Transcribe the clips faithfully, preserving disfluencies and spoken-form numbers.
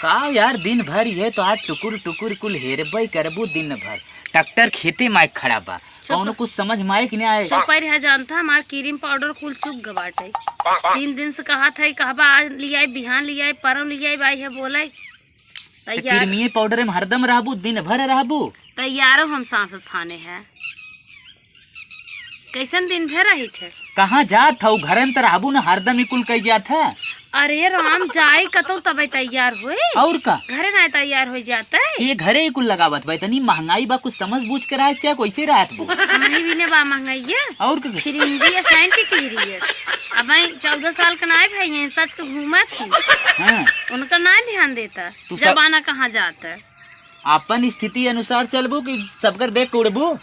का यार, दिन भर ये तो आज टुकुर टुकुर कुल हेरबे करबू दिन भर। ट्रैक्टर खेते माय खड़ा बा, चुप। कौनो कुछ समझ में आए कि नहीं आए? चुप रह, जानता हमार क्रीम पाउडर कुल चुक ग बाटे। तीन दिन से कहा था, कहबा आज लियाई, बिहान लियाई, परम लियाई, बाई है बोले। तो तैयार क्रीमिये पाउडर में हरदम रहबू, दिन भर रहबू। तैयारो हम सांसत फाने है। कैसन दिन भर रही थे? कहाँ जात हऊ? घरे में तो रहबू न, हरदम ही कुल कई जात है। अरे राम, जाई कतौ तबे तैयार होई। और का? घरे ना तैयार हो जाते। ये घरे ही कुल लगावत बा, इतनी महंगाई बा, कुछ समझ बूझ के रहे, चाहे कैसे रहत बू? हमही भी ने बा महंगाई है। और का? फिर हिंदी या साइन की कह रही है। अब भाई चौदह साल का नाय भाई हैं, सच के घूमत ही। हाँ। उनका ना ध्यान देता। तू सब जमाना कहाँ जाता? अपन स्थिति अनुसार चलबू कि सबकर देख के उड़बू?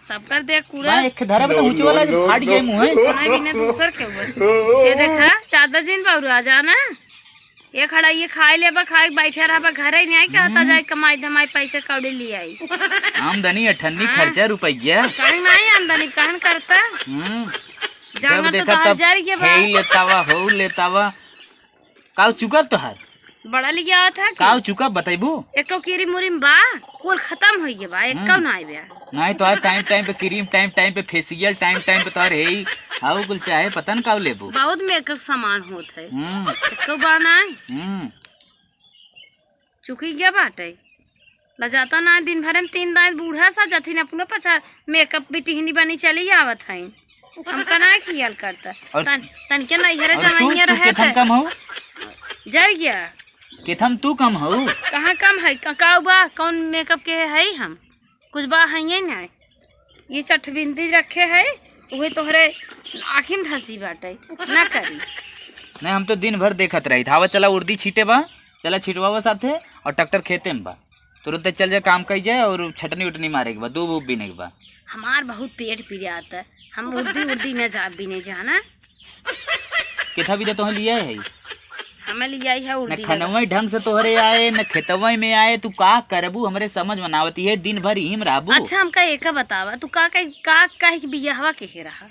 सबकर देख के उड़ा। बा, एक धरब तो ऊँचे वाला जो फाट गए मुँह है। नहीं, बिना दूसर के हुए। ये देखा, चादर जिन बाबू आ जाना। ये खड़ा, ये खाए लेबा, खाए बैठे रहबा, घरे ही नहीं आई, कहता हम्म। जाए कमाई धमाई, पैसे कौड़ी ले आई। आमदनी अठन्नी, हाँ। खर्चा रुपया। कहीं नहीं आमदनी, कहन करता। हम्म। जाना जब तो देखा तब बाहर जाए के बा। हे लेतावा, हो लेतावा। काउ चुकब तोहार? बड़ा लिया आवत है कि? काउ चुकब बतैबू? एको कीरी मुरी में बा, कुल खत्म होई गए बा, एको हम्म। ना आइबे। नहीं तो आज टाइम टाइम पे क्रीम, टाइम टाइम पे फेशियल, टाइम टाइम पे तोहर हेई, हाउ कुल चाहे पता न काउ लेबू। बहुत मेकअप सामान होत है। हम्म। एको बा ना। हम्म। चुकी गया बाटे। लजाता ना, दिन भर में तीन दाई बूढ़ा सा जथिन अपनो पछा मेकअप बिटिहनी बनी चली आवत है। हमका ना खियाल करता। और तन, तन के नैहरे और तू, जमाइया तू रहे केथम थे। कम हो? जर गया। केथम तू कम हो? कहाँ कम है? क-, काउ बा? कौन मेकअप के है हम? कुछ बा है ये ना। ये चटबिंदी रखे है, उहे तोहरे आँखी में धसी बाटे। ना करी। नहीं, हम तो दिन भर देखत रही था। आवा चला उर्दी छीटे बा, चला छिटवावा साथे और ट्रैक्टर खेते में बा। तुरंते चल जाए, काम कई जाए और छटनी उटनी मारे के बा, दूब उब बीने के बा। हमार बहुत पेट पिरात है, हम उर्दी उर्दी न जा बीने जाना। केथा बिदा तोहे लिया है? हमें लिया है न उर्दी खनवई लगा। ढंग से तोहरे आए, न खेतवई में आए, तू का करबू हमरे समझ में ना आवत है, दिन भर इही में रहबू। अच्छा, हमका एका बतावा, तू का कह, का कह के बियाहवा के रहा?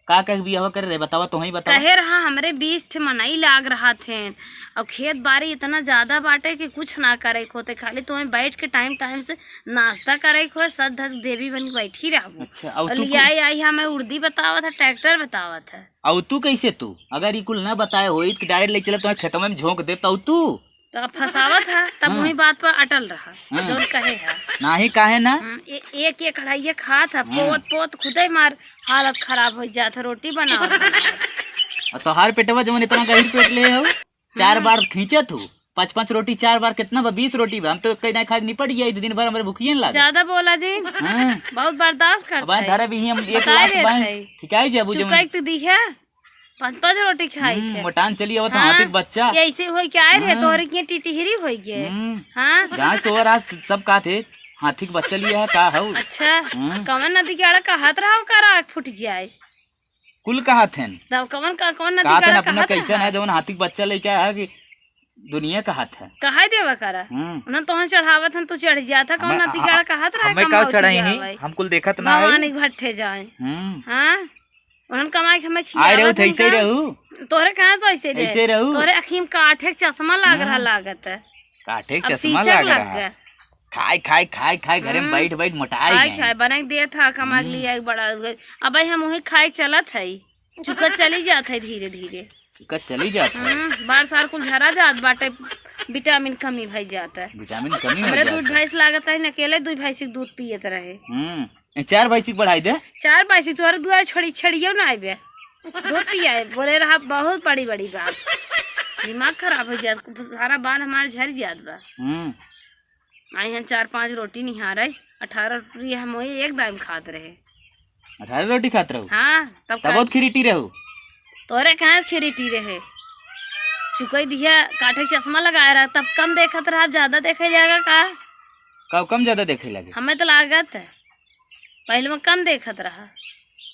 का कह के बियाहवा करे रहे, बतावा, तोहई बतावा। कहे रहा, हमरे बीस ठे मनई लाग रहा थे, और खेत बारी इतना ज्यादा बाटे कि कुछ ना करे के होते, खाली तोहई बैठ के टाइम टाइम से नाश्ता करे के होए, सज धज देवी बन के बैठी रहबू। अच्छा, और और तू लियाई आई हमें उर्दी बतावत है, ट्रैक्टर बतावत है। और तू कैसे तू, अगर ई कुल ना बताए होई तो डायरेक्ट ले चले तोहई खेतवा में झोंक दे, तो तू तो अब फंसावत है, तब हाँ। वही बात पर अटल रहा, हाँ। जौन कहे है। नाही काहे ना? हम्म, ए-, एक एक कढ़ाइया खात है, हाँ। पोत पोत खुदे मार हालत खराब हो जात है, रोटी बनाओ। और तोहार पेटवा जवन इतना गहिर पेट ले हो, चार हम्म। बार खींचत हो, पाँच पाँच रोटी, चार बार कितना बा? बीस रोटी बा। हम तो कई ना खाए के निपट गया, दिन भर हमरे भूखिए न लागे। ज्यादा बोला जी। हाँ। बहुत बर्दाश्त करता अब है। धरब ही हम एक बताए लाख देत बाएं, है। ठिकाई जाबू जवन। चुकाई तो दी है। पाँच पाँच रोटी खाई हम्म, थे। मोटान चली आवत हाँ, हाथी के बच्चा। ये ऐसे होई के आए रहे, हाँ। तोहरे के टिटिहरी होई गए। हम्म। हाँ। जहाँ सोवर आज सब कहा थे, हाथी के बच्चा लिया है, का हऊ? अच्छा, हम्म। कवन नदी के आड़ा कहत रहा, ओकर आँख फूट जाए। कुल कहा थे। तब कवन का, कवन नदी कहा के थे आड़ा अपना कहत कैसन रहा? है, जवन हाथी के बच्चा लेके आया कि दुनिया कहा थे। कहा देवा करा। हम्म। उन्हें तोहन चढ़ावत हन, तू चढ़ जाता, कवन हमें, नदी के आड़ा कहत रहा, हमें का कमावती चढ़ाई है नहीं, भाई। हम कुल देखत ना भगवान आई। एक भट्ठे जाए। हम्म। हाँ। उन्हन कमाई के हमें आए रहू खियावत तो हन ऐसे ही का? रहू। तोहरे कहाँ से ऐसे रहे? ऐसे रहू। तोहरे अखी में काठे के चश्मा लाग रहा हाँ। लागत है। काठे के अब चश्मा शीशे लाग लग रहा। गए। खाए, खाए, खाए, खाए, घरे में हम्म। बैठ, बैठ मोटाए खाए, गए। खाए, बना के दिया था, कमा के हम्म। लिया एक बड़ा हुए। अब भाई हम वही खाए चलत है, चुका चली जात है धीरे, धीरे। चुका चली जात है। हम्म, बार सार कुल झरा जात बाटे, विटामिन कमी भई जात है। विटामिन कमी हो हमरे जात दूध है। भैंस लागत है, अकेले दूध भैंस के दूध पियत रहे। हम्म। ए, चार भैंसी के बढ़ाई दे। चार भैंसी तोहरे दुआरे छोड़ी, छड़ियो ना आइबे। दूध पियाए, बोले रहा बहुत बड़ी बड़ी बात। दिमाग खराब हो जात, सारा बाल हमार झर जात बा। हम्म। आई हैं चार पांच रोटी निहारे, अठारह रोटी हम वही एक दाम खात रहे। अठारह रोटी खात रहू? हाँ, तब तब का बहुत खिरीटी रहू। तोरे कहाँ से खिरीटी रहे? चुकई दिया, काठे चश्मा लगाए रहा, तब कम देखत रहा, अब ज्यादा देखे जाएगा का? कब कम ज्यादा देखे लगे? हमें तो लागत है। पहले में कम देखत रहा।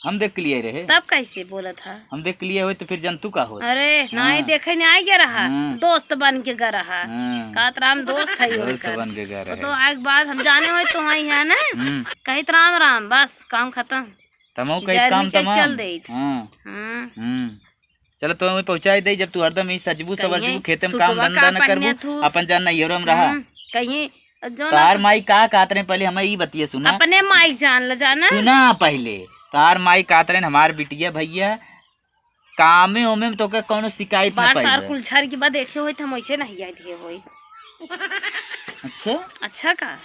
हम देख के लिए रहे। तब कैसे बोलत हा? हम देख के लिए होई तो फिर जंतु का होई? अरे, हाँ। नाई देखे नहीं आई गया रहा। हाँ। दोस्त बन के गा रहा। हाँ। कहत रहा हम दोस्त है दोस्त उनकर। बन के गा वो रहे। तो आग बाद हम जाने होई तो वही है ना। हम्म। कहित राम राम, बस काम खत्म। तमो कहित जहर काम में के तमाम। चल देत। हाँ। हाँ। हम्म। चलो, तो वहीं पहुँचाई दे, जब तू हरदम ही सजबू, कहिए, सवरजबू, खेते में काम सुटवा धंधा का न करबू, पहने थू? अपन जान नैहरो में रहा। हम्म, कहिए, जो ना तोहार माई का कहत रहे पहले, हमें ई बतिया सुना। अपने माई जान ल जाना। सुना पहले, तोहार माई कहत रहे, हमार बिटिया भैया, कामे ओमे में तोके कौनो शिकायत ना बार सार पाइबे। कुल झर के बाद देखे होई, त हम ऐसे नहीं जाए दिए होई। अच्छा? अच्छा का?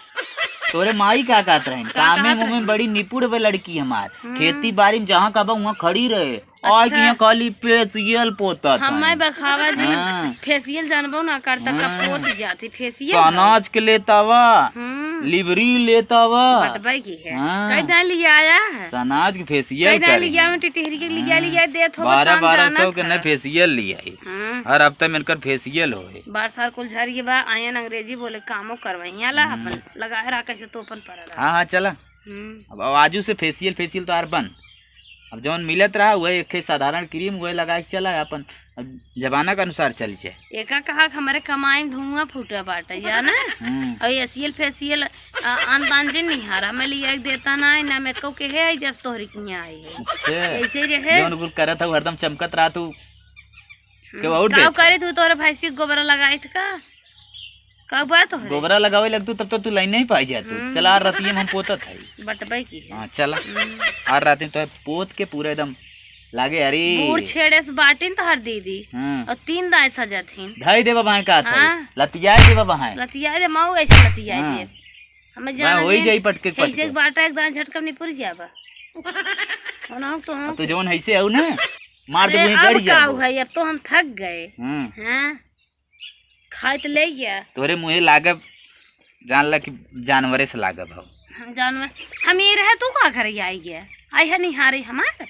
तोरे माई का कहत रहे? का कामे कहत ओमे में रहे? बड़ी निपुण बे लड़की हमार। हम्म। खेती बाड़ी में जहाँ कहबा, वहाँ खड़ी रहे। आज अच्छा। यहाँ खाली फेसियल पोतत हमें है। बखावा जी, हाँ। फेसियल जानबो ना करता, का हाँ। पोत जाती फेसियल है। सनाज के लेता वा, हम्म। लिबरी लेता वा। बटबई की है। हाँ। कई दान लिया आया है? सनाज के फेसियल कई दान करे लिया हैं। में टिटहरी के लिया हाँ। लिया देत हो, बारह बारह सौ के न फेसियल लिया है। हाँ। हर हफ्ते में इनकर फेसियल होए। बार सार कुल झर के बा, आयन अंग्रेजी बोले, कामो करवाई, यहाँ ला हम्म। अपन लगाए रहा, कैसे तो अपन पर रहा। हाँ, हाँ, चला। हम्म। अब, अब आजू से फेसियल, फेसियल तो आर बंद। अब जौन मिलत रहा, वही एक ठे साधारण क्रीम, वही लगा के चला, अपन अब जमाना के अनुसार चल जाए। एका कहा कि हमरे कमाई में धुआं फूटा बाटे, जाना? हम्म। और एसियल फेसियल, आ, आन तान जिन निहार, हमें लिया के देता ना है, ना में कौ के है, जब तोहरी किहाँ आई है। अच्छा। ऐसे ही रहे। जौन कुल करत हऊ, हरदम चमकत रहा तू। हम्म। केहू और काऊ देख। करे तू, तोरे भैंसी के गोबरा लगाई थ का? का बात हो रे? गोबरा लगावे लगतू तब तो तू लाइन नहीं पाई जातू। हम्म। चला, आर रतिये में हम पोतत हई। बटबई की है। हाँ, चला। हम्म। आर रात में तो पोत के पूरा एकदम लागे, अरे। बूढ़ छेड़े से बाटिन तोहर दीदी। हम्म। और तीन दाएं सजत हिन। ढाई देबा बाएं का था? हाँ। लतियाए देबा बाएं। लतियाए दे, मऊ ऐसे लतियाए हाँ। दे। हमें मैं जाना होई है। जाई पटके के कैसे पटके। बाटा एक दाएं झटका में निपुर जाबा। और हम तो हम अब तो जौन ऐसे हऊ ना, मार दे अरे, वहीं अब गड़ का जाबो। है, अब तो हम थक गए। हम्म। हाँ। खाए त ले गया। तोरे मुँहे लागब, जान ला कि जानवरे से लागब हो। हम जानवर, हम ये रहे, तू का करे आई गया? आई है निहारे हमार?